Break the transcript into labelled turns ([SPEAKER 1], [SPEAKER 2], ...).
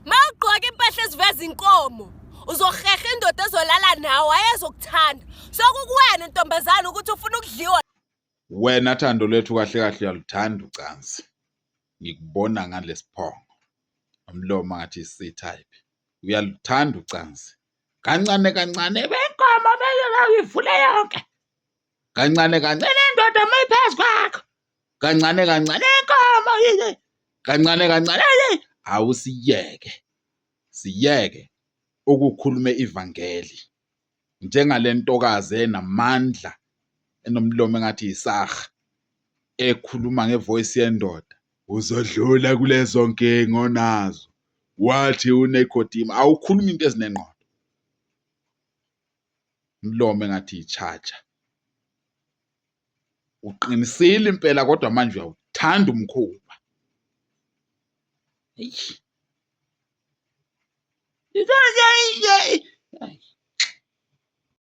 [SPEAKER 1] Mawugqoka impahla eziveza inkomo uzoheha indoda ezolala nawe ayezokuthanda. Sokukuwena ntombazane ukuthi ufuna ukudliwa.
[SPEAKER 2] Wena thando lethu kahle kahle uyaluthanda ucansi. Ngikubona ngalesiphongo. Umlomo ngathi C-type. Uyaluthanda ucansi. Kancane kancane benkomo beyivule yonke. Kancane kancane indoda mayiphezu kwakho. Kancane kancane inkomo yini. Kancane kancane awusiyeke. Siyeke ukukhuluma ivangeli. Njengale ntokazi enamandla enomlomo engathi yisaha ekhuluma ngevoice yendoda uzodlula kulezo nkinga onazo wathi unekodima awukhulumi into ezinengqondo umlomo engathi yi-charger uqinisile impela kodwa manje uyawuthanda umkhuba eish.